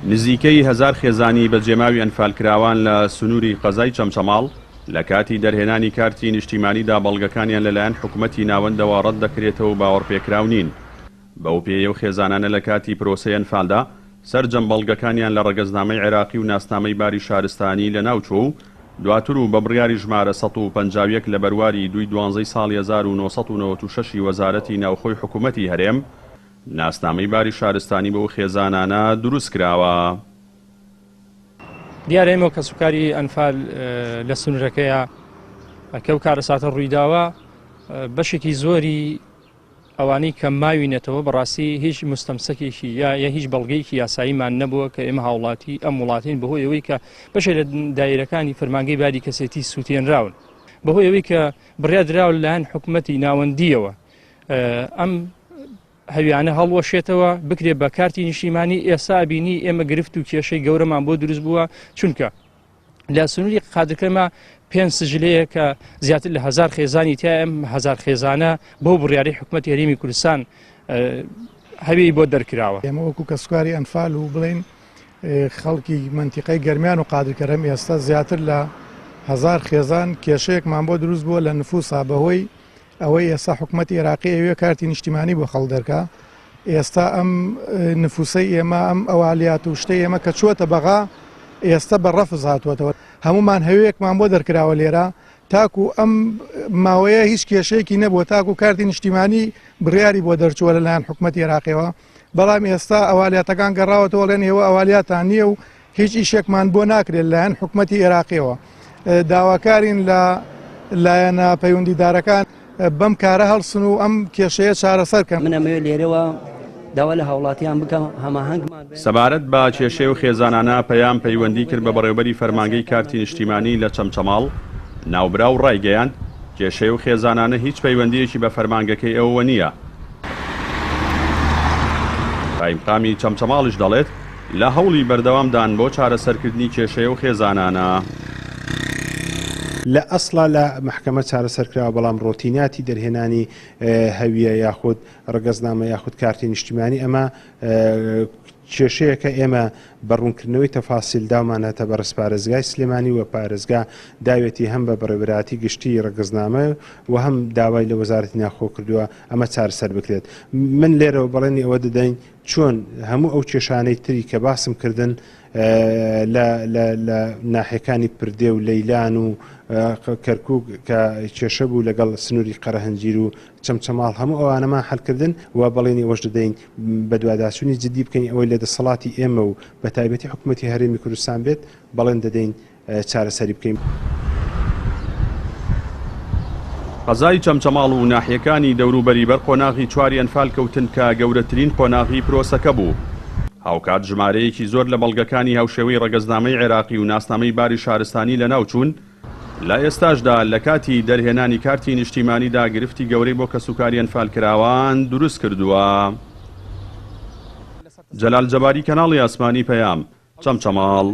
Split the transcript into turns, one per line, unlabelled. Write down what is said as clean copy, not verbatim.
نزیکەی هەزار خێزانی بەجێماوی ئەنفالکراوان لە سنووری قەزای چەمچەماڵ، لە کاتی دەرهێنانی کارتی نیشتیمانیدا بەڵگەکانیان لەلایەن حکومەتی ناوەندەوە ڕەتدەکرێتەوە و باوەڕپێکراو نین. بەو پێیەی ئەو خێزانانە لە کاتی پرۆسەی ئەنفالدا سەرجەم بەڵگەکانیان لە ڕەگەزنامەی عێراقی و ناسنامەی باری شارستانی لەناوچووە و دواتر و بە بڕیاری ژمارە 151 لە بەرواری دووی دوانزەی ساڵی 1996 ی وەزارەتی ناوخۆی حکومەتی هەرێم ناسنامەی باری شارستانی بەو خێزانانە دروستکراوە.
دیارە ئێمە کەسوکاری ئەنفال لە سنوورەکەیە کە ئەو کارەساتە ڕوویداوە بەشێکی زۆری ئەوانەی کە ماوینەتەوە بەڕاستی هیچ مستەمسەکێکی یا یا هیچ بەڵگەیەکی یاساییمان نەبووە کە ئێمە هاوڵاتی ئەم وڵاتین بەهۆی ئەوەی کە بەشێ لە دایرەکانی فەرمانگەی باری کەسێتی سووتێنراون بەهۆی ئەوەی کە بڕیار دراوە لەلایەن حکوومەتی ناوەندیەوە ئەم هەویانە هەڵوەشێتەوە بکرێت بە کارتی نیشتیمانی ئێستا بینی ئێمە گرفت و کێشەی گەورەمان بۆ دروست بووە چونکە لە سنووری قادرکەمە پێنج سجلەیە کە زیاتر لە هزار خێزانی تیا ئەم هزار خێزانە بۆ بڕیاری حکوومەت هەرێمی کوردستان هەوی بۆ دەرکراوە.
ئێمە وەکو کەسوکاری ئەنفال و بڵێین خەڵکی مەنتیقەی گەرمیان و قادرکەرەم ئێستا زیاتر لە هزار خێزان کێشەیەکمان بۆ دروست بووە لە نفوسا بەهۆی ئەوەی ئێستا حکومەتی ئێراقی ئەوێ کارتی نیشتیمانی بۆ خەڵک دەرکا ئێستا ئەم نفوسەی ئێمە ئەم ئەوالیات و شتەی ئێمە کە چووەتە بەغا ئێستا بە ڕەفز هاتووەتەوە هەمومان هەوێکمان بۆ دەرکراوە لێرە تاکو ئەم ماوەیە هیچ کێشەیەکی نەبووە تاکو کارتی نیشتیمانی بڕیاری بۆ دەرچووە لەلایەن حکومەتی عێراقیەوە بەڵام ئێستا ئەوالیاتەکان گەڕاوەتەوە ڵێن ئێوە ئەوالیاتان نییە و هیچ ئیشێکمان بۆ ناکرێت لەلایەن حکومەتی ئێراقیەوە داواکارین لە لایەنە پەیوەندیدارەکان بەم کارە هەڵسن و ئەم کێشەیە چارەسەر کەن.
من ئەمەوێت لێرەوە داوا لە هاوڵاتیان بکەم هەماهەنگمان بن.
سەبارەت بە کێشەی ئەو خێزانانە پەیام پەیوەندی کرد بە بەڕێوبەری فەرمانگەی کارتی نیشتیمانی لە چەمچەماڵ، ناوبراو ڕایگەیاند، کێشەی ئەو خێزانانە هیچ پەیوەندییەکی بە فەرمانگەکەی ئەوەوە نییە. قایمقامی چەمچەماڵیش دەڵێت، لە هەوڵی بەردەوامدان بۆ چارەسەرکردنی کێشەی ئەو خێزانانە.
لە ئەسڵا لە مەحکەمە چارەسەر کراوە، بەڵام ڕۆتیناتی دەرهێنانی هەویە یاخود ڕەگەزنامە یاخود کارتی نیشتیمانی ئەمە کێشەیەکە ئێمە بە ڕوونکردنەوەی تەفاسیل داومانەتە بەڕێز پارێزگای سلێمانی و پارێزگا داوێتی هەم بە بەڕێوەبەرایەتی گشتی ڕەگەزنامە و هەم داوای لە وەزارەتی ناوخۆ کردووە ئەمە چارەسەر بکرێت من لێرەوە بەڵێنی ئەوە دەدەین چۆن هەموو ئەو کێشانەی تری کە باسم کردن لە لە ناحیەکانی پردێ و لەیلان و کەرکک کە کێشە بوو لەگەڵ سنووری قەرەهەنجیر و چەمچەماڵ هەموو ئەوانەمان حلکردن و بەڵێنی ئەوەش دەدەین بەدواداچوونی جدی بکەین ئەوەی لە دەسەڵاتی ئێمە و بە تایبەتی حکوومەتی هەرێمی کوردستان بێت بەڵێن دەدەین چارەسەری بکەین.
قەزای چەمچەماڵ و ناحیەکانی دەوروبەری بەر قۆناغی چواری ئەنفال کەوتن کە گەورەترین قۆناغی پرۆسەکە بوو. هاوکات ژمارەیەکی زۆر لە بەڵگەکانی هاوشێوەی ڕەگەزنامەی عێراقی و ناسنامەی باری شارستانی لەناوچوون، لە ئێستاشدا لە کاتی دەرهێنانی کارتی نیشتیمانیدا گرفتی گەورەی بۆ کەسوکاری ئەنفالکراوان دروستکردووە. جەلال جەباری کەناڵی ئاسمانی پەیام، چەمچەماڵ.